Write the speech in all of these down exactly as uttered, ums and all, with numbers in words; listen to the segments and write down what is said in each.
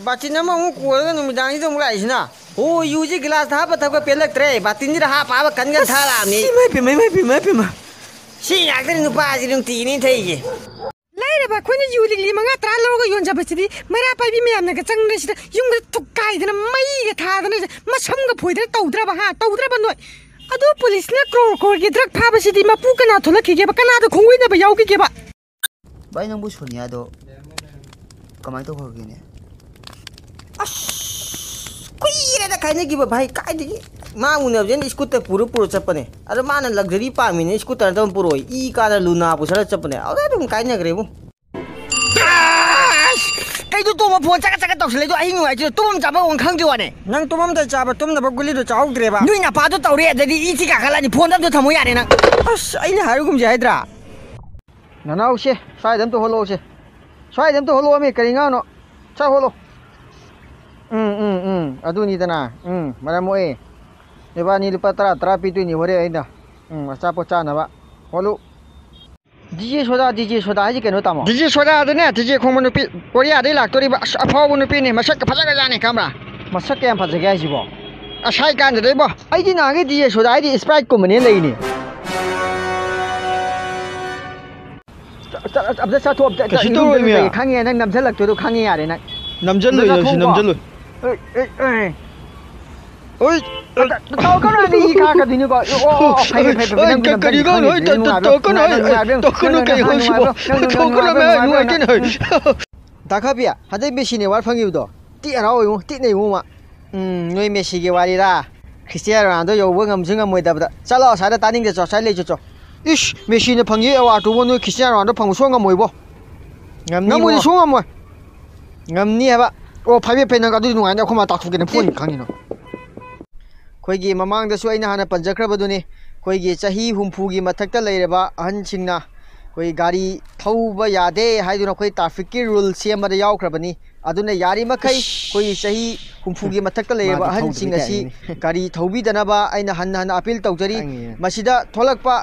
ꯕꯥꯇꯤꯟ ꯑꯃꯃꯨꯛ ꯀꯣꯜꯂꯒ ꯅꯨꯃꯤꯗꯥꯡꯁꯤꯗ ꯑꯃꯨꯛ ꯂꯥꯛꯏꯁꯤꯅ꯫ ꯑꯣ, ꯌꯨꯁꯤ ꯒꯤꯂꯥꯁꯇ ꯍꯥꯞꯄ ꯊꯛꯄ ꯄꯦꯜꯂꯛꯇ꯭ꯔꯦ, ꯕꯥꯇꯤꯟꯁꯤꯗ ꯍꯥꯞꯄ ꯍꯥꯞꯄ ꯀꯟꯒ ꯊꯛꯑ ꯂꯥꯛꯑꯕꯅꯤ꯫ ꯏꯃꯥꯏ ꯄꯦꯝꯃ, ꯏꯃꯥꯏ ꯄꯦꯝꯃ, ꯏꯃꯥꯏ ꯄꯦꯝꯃ꯫ ꯁꯤ ꯉꯥꯛꯇꯅꯤ ꯅꯨꯄꯥꯁꯤ ꯅꯨꯡꯇꯤꯒꯤꯅꯤ ꯊꯛꯏꯁꯦ꯫ ꯂꯥꯏꯔꯕ ꯑꯩꯈꯣꯏꯅ ꯌꯨ ꯂꯤꯛꯂꯤ ꯃꯉꯥ ꯇꯔꯥ ꯂꯧꯔꯒ ꯌꯣꯟꯖꯕꯁꯤꯗꯤ ꯃꯩꯔꯥ ꯄꯥꯏꯕꯤ ꯃꯌꯥꯝꯅꯒ ꯆꯪꯗꯅ ꯁꯤꯗ ꯌꯨꯝꯗ ꯊꯨꯒꯥꯏꯗꯅ ꯃꯩꯒ ꯊꯥꯗꯅ ꯁꯤꯗ ꯃꯁꯝꯒ ꯐꯣꯏꯗꯅ ꯇꯧꯗ꯭ꯔꯕ, ꯍꯥ? ꯇꯧꯗ꯭ꯔꯕ ꯅꯣꯏ? ꯑꯗꯨ ꯄꯨꯂꯤꯁꯅ ꯀ꯭ꯔꯣꯔ ꯀ꯭ꯔꯣꯔꯒꯤ ꯗ꯭ꯔꯒ ꯐꯥꯕꯁꯤꯗꯤ ꯃꯄꯨ ꯀꯅꯥ ꯊꯣꯛꯂꯛꯈꯤꯒꯦꯕ? ꯀꯅꯥꯗ ꯈꯣꯡꯒꯣꯏꯅꯕ ꯌꯥꯎꯈꯤꯒꯦꯕ? ꯚꯥꯏ, ꯅꯪꯕꯨ ꯁꯣꯅꯤꯌꯥꯗꯣ ꯀꯃꯥꯏꯅ ꯇꯧꯈ꯭ꯔꯒꯦꯅꯦ? ꯑꯁ, ꯀꯨꯏꯔꯦꯗ ꯀꯥꯏꯅꯈꯤꯕ ꯚꯥꯏ꯫ ꯀꯥꯏꯗꯒꯤ? ꯃꯥ ꯎꯅꯕꯁꯦ ꯑꯩꯅ ꯁ꯭ꯀꯨꯇꯔ ꯄꯨꯔ ꯄꯨꯔ ꯆꯠꯄꯅꯦ꯫ ꯑꯗꯣ ꯃꯥꯅ ꯂꯛꯖꯔꯤ ꯄꯥꯝꯃꯤꯅꯦ, ꯁ꯭ꯀꯨꯇꯔ ꯑꯝꯇ ꯄꯨꯔꯛꯑꯣꯏ꯫ ꯏ ꯀꯥꯗꯅ ꯂꯨꯅꯥ ꯄꯨꯁꯜꯂ ꯆꯠꯄꯅꯦ꯫ ꯑꯗꯨꯗ ꯑꯗꯨꯝ ꯀꯥꯏꯅꯈ꯭ꯔꯦꯕꯨ꯫ ꯑꯁ! ꯀꯩꯅꯣ ꯇꯣꯝꯕ, ꯐꯣꯟ ꯆꯀꯠ ꯆꯀꯠ ꯇꯧꯁꯜꯂꯛꯏꯗꯣ? ꯑꯍꯤꯡ ꯅꯨꯡꯉꯥꯏꯇ꯭ꯔꯤꯗꯣ ꯇꯨꯝꯐꯝ ꯆꯥꯐꯝ ꯑꯃ ꯈꯪꯗꯦ ꯋꯥꯅꯦ꯫ ꯅꯪ ꯇꯨꯝꯐꯝꯗ ꯆꯥꯕ ꯇꯨꯝꯅꯕ ꯒꯨꯂꯤꯗꯣ ꯆꯥꯍꯧꯗ꯭ꯔꯦꯕ꯫ ꯅꯣꯏ ꯅꯄꯥꯗꯣ ꯇꯧꯔꯦ, ꯑꯗꯩꯗꯤ ꯏ ꯊꯤ ꯀꯥꯈꯠꯂꯛꯑꯅꯤ꯫ ꯐꯣꯟꯗ ꯑꯝꯇ ꯊꯝꯃꯣ ꯌꯥꯔꯦ ꯅꯪ꯫ ꯑꯁ, ꯑꯩꯅ ꯍꯥꯏꯔꯒꯨꯝꯁꯦ ꯍꯥꯏꯗ꯭ꯔꯥ? ꯅꯅꯥꯎꯁꯦ, ꯁ꯭ꯋꯥꯏꯗ ꯑꯝꯇ ꯍꯣꯜꯂꯛꯑꯣꯁꯦ꯫ ꯁ꯭ꯋꯥꯏꯗ ꯑꯝꯇ ꯍꯣꯜꯂꯛꯑꯣꯃꯤ, ꯀꯔꯤ ꯉꯥꯡꯅꯣ? ꯁ꯭ꯋꯥꯏ ꯍꯣꯜꯂꯣ꯫ ꯎꯝ, ꯎꯝ, ꯎꯝ, ꯑꯗꯨꯅꯤꯗꯅ꯫ ꯎꯝ, ꯃꯔꯝ ꯃꯣꯛꯑꯦ꯫ ꯏꯕꯥꯅꯤ ꯂꯨꯄꯥ ꯇꯔꯥ ꯇꯔꯥ ꯄꯤꯗꯣꯏꯅꯤ ꯍꯣꯔꯦꯟ ꯑꯩꯅ꯫ ꯎꯝ, ꯑꯆꯥꯄꯣꯠ ꯆꯥꯅꯕ꯫ ꯍꯣꯜꯂꯨ꯫ ꯗꯤ ꯖꯦ ꯁꯣꯗꯥ, ꯗꯤ ꯖꯦ ꯁꯣꯗꯥ ꯍꯥꯏꯁꯦ ꯀꯩꯅꯣ, ꯇꯥꯃꯣ? ꯗꯤ ꯖꯦ ꯁꯣꯗꯥꯗꯨꯅꯦ, ꯗꯤ ꯖꯦ ꯈꯣꯡꯕ ꯅꯨꯄꯤ, ꯀꯣꯔꯤꯌꯥꯗꯩ ꯂꯥꯛꯇꯣꯔꯤꯕ꯫ ꯑꯁ, ꯑꯐꯥꯎꯕ ꯅꯨꯄꯤꯅꯦ, ꯃꯁꯛꯀ ꯐꯖꯒ꯭ꯔꯖꯥꯠꯅꯦ, ꯈꯪꯕ꯭ꯔꯥ? ꯃꯁꯛ ꯀꯌꯥꯝ ꯐꯖꯒꯦ ꯍꯥꯏꯁꯤꯕꯣ? ꯑꯁ, ꯍꯥꯏ ꯀꯥꯟꯗꯗ ꯏꯕꯣ, ꯑꯩꯗꯤ ꯅꯍꯥꯟꯒꯩ ꯗꯤ ꯖꯦ ꯁꯣꯗꯥ ꯍꯥꯏꯗꯤ Sprite ꯀꯨꯝꯕꯅꯦ ꯂꯩꯅꯦ꯫ ꯆ-, ꯆ-, ꯑꯝꯇ ꯆꯠꯊꯣꯛ, ꯑꯝꯇ, ꯀꯩꯁꯨ ꯏꯔꯨꯝꯗ ꯇꯧꯔꯣꯏꯃꯤ꯫ ꯂꯩ, ꯈꯪꯉꯦ, ꯅꯪ ꯅꯝꯁꯤꯜꯂꯛꯇꯣꯏꯗꯣ ꯈꯪꯉꯦ, ꯌꯥꯔꯦ ꯅꯪ꯫ ꯅꯝꯁꯤꯜꯂꯣꯏ, ꯑꯝꯇ ꯅꯝꯁꯤ-, ꯆꯠꯊꯣꯛꯎꯀꯣ꯫ ꯅꯝꯁꯤꯜꯂꯣꯏ꯫ ꯑꯦ, ꯑꯦ, ꯑꯦ꯫ ꯍꯣꯏ꯫ ꯑꯝꯇ ꯇꯧꯔꯛꯀꯅꯨ, ꯍꯥꯏꯗꯤ ꯏ ꯀꯥꯔꯛꯀꯗꯣꯏꯅꯤꯀꯣ꯫ ꯑꯣ, ꯑꯣ, ꯑꯣ, ꯐꯩꯌꯦ, ꯐꯩꯌꯦ, ꯐꯩꯌꯦ, ꯍꯣꯏ, ꯅꯪꯁꯨ ꯀ-, ꯅꯝꯁꯤꯜꯂꯤ, ꯀꯔꯤꯅꯣ? ꯅꯪꯁꯨ ꯍꯣꯏ, ꯅꯨꯡꯉꯥꯏꯕ꯭ꯔꯥ? ꯇ-, ꯇ-, ꯅꯪꯁꯨ ꯇꯧꯔꯛꯀꯅꯨ, ꯅꯨꯡꯉꯥꯏꯕ꯭ꯔꯥ? ꯍꯣꯏ, ꯅꯪꯁꯨ ꯇꯧꯔꯛꯀꯅꯨ, ꯅꯨꯡꯉꯥꯏꯕ꯭ꯔꯥ? ꯀꯩ ꯅꯪꯁꯨ ꯍꯣꯏꯁꯤꯕꯣ? ꯅꯨꯡꯉꯥꯏꯕ꯭ꯔꯥ? ꯅꯪꯁꯨ ꯇꯧꯔꯛꯀꯅꯨ, ꯅꯨꯡꯉꯥꯏꯕ꯭ꯔꯥ? ꯍꯣꯏ, ꯅꯨꯡꯉꯥꯏꯕ꯭ꯔꯥ? ꯅꯨꯡꯉꯥꯏꯇꯦꯅꯦ, ꯍꯣꯏ꯫ ꯎꯝ꯫ ꯗꯥ ꯈꯥꯕꯤ, ꯍꯟꯗꯛ ꯃꯦꯁꯤꯅꯦ ꯑꯦꯋꯥꯔꯗ ꯐꯪꯉꯤꯕꯗꯣ? ꯊꯤ ꯍꯔꯥꯎꯋꯦꯉꯣ, ꯊꯤꯅ ꯌꯦꯡꯉꯣ ꯃꯥ꯫ ꯎꯝ, ꯅꯣꯏ ꯃꯦꯁꯤꯒꯤ ꯋꯥꯔꯤꯔꯥ? ꯈ꯭ꯔꯤꯁꯇꯤꯌꯥꯅꯣ ꯔꯣꯅꯥꯜꯗꯣ ꯌꯧꯕ ꯉꯝꯁꯨ ꯉꯝꯃꯣꯏꯗꯕꯗ꯫ ꯆꯠꯂꯣ, ꯑꯁ꯭ꯋꯥꯏꯗ ꯇꯥꯅꯤꯡꯗꯦ, ꯆꯣ, ꯑꯁ꯭ꯋꯥꯏ ꯂꯩ, ꯆꯣ, ꯆꯣ꯫ ꯏꯁ, ꯃꯦꯁꯤꯅ ꯐꯪꯉꯤ ꯑꯦꯋꯥꯔꯗꯇꯨꯕꯨ ꯅꯣꯏ ꯈ꯭ꯔꯤꯁꯇꯤꯌꯥꯅꯣ ꯔꯣꯅꯥꯜꯗꯣ ꯐꯪꯕ ꯁꯨꯡꯉꯝ ꯉꯝꯃꯣꯏꯕꯣ꯫ ꯉꯝꯅꯤ ꯉꯝꯃꯣꯏꯗꯤ ꯏꯕꯨꯡꯉꯣ꯫ ꯁꯨꯡꯉꯝ ꯉꯝꯃꯣꯏ꯫ ꯉꯝꯅꯤ ꯍꯥꯏꯕ꯫ ꯑꯣ, ꯐꯩ, ꯐꯩ, ꯐꯩ, ꯅꯪ ꯑꯗꯨꯗꯤ ꯅꯨꯡꯉꯥꯏꯅꯤ, ꯑꯩꯈꯣꯏ ꯃꯥ ꯇꯥꯛꯊꯣꯛꯀꯦ, ꯅꯪ ꯐꯣꯟ ꯈꯪꯉꯤꯅꯣ꯫ ꯑꯩꯈꯣꯏꯒꯤ ꯃꯃꯥꯡꯗꯁꯨ ꯑꯩꯅ ꯍꯥꯟꯅ ꯄꯟꯖꯈ꯭ꯔꯕꯗꯨꯅꯤ, ꯑꯩꯈꯣꯏꯒꯤ ꯆꯍꯤ ꯍꯨꯝꯐꯨꯒꯤ ꯃꯊꯛꯇ ꯂꯩꯔꯕ ꯑꯍꯟꯁꯤꯡꯅ ꯑꯩꯈꯣꯏ ꯒꯥꯔꯤ ꯊꯧꯕ ꯌꯥꯗꯦ ꯍꯥꯏꯗꯨꯅ ꯑꯩꯈꯣꯏ ꯇ꯭ꯔꯥꯐꯤꯛꯀꯤ ꯔꯨꯜ ꯁꯦꯝꯕꯗ ꯌꯥꯎꯈ꯭ꯔꯕꯅꯤ꯫ ꯑꯗꯨꯅ ꯌꯥꯔꯤꯃꯈꯩ ꯑꯩꯈꯣꯏꯒꯤ ꯆꯍꯤ ꯍꯨꯝꯐꯨꯒꯤ ꯃꯊꯛꯇ ꯂꯩꯔꯕ ꯃꯥꯗꯤ ꯑꯍꯟꯁꯤꯡ ꯊꯧꯗꯕꯩ ꯑꯁꯤ ꯇꯥꯏꯞꯅꯤꯅꯦ꯫ ꯒꯥꯔꯤ ꯊꯧꯕꯤꯗꯅꯕ ꯑꯩꯅ ꯍꯟꯅ ꯍꯟꯅ ꯑꯄꯤꯜ ꯇꯧꯖꯔꯤ꯫ ꯈꯪꯉꯤꯅꯦ꯫ ꯃꯁꯤꯗ ꯊꯣꯛꯂꯛꯄ,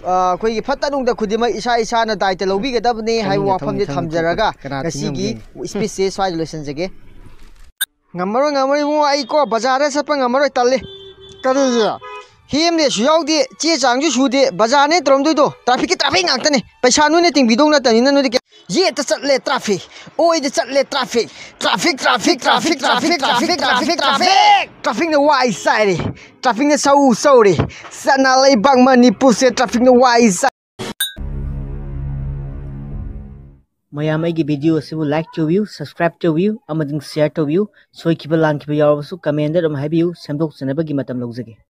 ꯑ, ꯑꯩꯈꯣꯏꯒꯤ ꯐꯠꯇ ꯅꯨꯡꯗ ꯈꯨꯗꯤꯡꯃꯛ ꯏꯁꯥ ꯏꯁꯥꯅ ꯗꯥꯏꯇ ꯂꯧꯕꯤꯒꯗꯕꯅꯤ ꯍꯥꯏꯕ ꯈꯪꯉꯤꯅꯦ, ꯋꯥꯐꯝꯁꯦ ꯊꯧꯅꯤ, ꯊꯧꯅꯤ, ꯊꯧꯅꯤ, ꯊꯝꯖꯔꯒ ꯊꯧꯅꯤ꯫ ꯀꯅꯥ ꯉꯁꯤꯒꯤ ꯊꯤꯡꯉꯝꯒꯦ? ꯁ꯭ꯄꯤꯆꯁꯦ ꯁ꯭ꯋꯥꯏꯗ ꯂꯣꯏꯁꯤꯟꯖꯒꯦ꯫ ꯉꯝꯃꯔꯣꯏ, ꯉꯝꯃꯔꯣꯏ ꯏꯕꯨꯡꯉꯣ, ꯑꯩ ꯀꯣ ꯕꯖꯥꯔꯗ ꯆꯠꯄ ꯉꯝꯃꯔꯣꯏ, ꯇꯜꯂꯦ꯫ ꯀꯔꯤꯒꯤ? ꯍꯦꯝꯅꯦꯁꯨ ꯌꯥꯎꯗꯦ, ꯆꯦ ꯆꯥꯡꯁꯨ ꯁꯨꯗꯦ, ꯕꯖꯥꯔꯅꯦ ꯇꯧꯔꯝꯗꯣꯏꯗꯣ, ꯇ꯭ꯔꯥꯐꯤꯛꯀꯤ ꯇ꯭ꯔꯥꯐꯤꯛ ꯉꯥꯛꯇꯅꯦ꯫ ꯄꯩꯁꯥ ꯅꯣꯏꯅ ꯇꯤꯡꯕꯤꯗꯧ ꯅꯠꯇꯕꯅꯤꯅ ꯅꯣꯏꯗꯤ ꯀꯩ-, ꯌꯦꯠꯇ ꯆꯠꯂꯦ ꯇ꯭ꯔꯥꯐꯤꯛ, ꯑꯣꯏꯗ ꯆꯠꯂꯦ traffic, traffic, traffic, traffic, traffic, traffic, traffic, traffic, traffic. ꯇ꯭ꯔꯥꯐꯤꯛꯅ ꯋꯥꯏ ꯆꯥꯏꯔꯦ, ꯇ꯭ꯔꯥꯐꯤꯛꯅ ꯁꯧ ꯁꯧꯔꯦ, ꯁꯅꯥ ꯂꯩꯕꯥꯛ ꯃꯅꯤꯄꯨꯔꯁꯦ ꯇ꯭ꯔꯥꯐꯤꯛꯅ ꯋꯥꯏ ꯆꯥꯏ꯫ ꯃꯌꯥꯝ ꯑꯩꯒꯤ ꯚꯤꯗꯤꯑꯣ ꯑꯁꯤꯕꯨ ꯂꯥꯏꯛ ꯇꯧꯕꯤꯌꯨ, ꯁꯕꯁꯀ꯭ꯔꯥꯏꯕ ꯇꯧꯕꯤꯌꯨ ꯑꯃꯗꯤ ꯁꯤꯌꯔ ꯇꯧꯕꯤꯌꯨ꯫ ꯁꯣꯏꯈꯤꯕ ꯂꯥꯟꯈꯤꯕ ꯌꯥꯎꯔꯕꯁꯨ ꯀꯃꯦꯟꯗ ꯑꯗꯨꯝ ꯍꯥꯏꯕꯤꯌꯨ, ꯁꯦꯝꯗꯣꯛꯆꯅꯕꯒꯤ ꯃꯇꯝ ꯂꯧꯖꯒꯦ꯫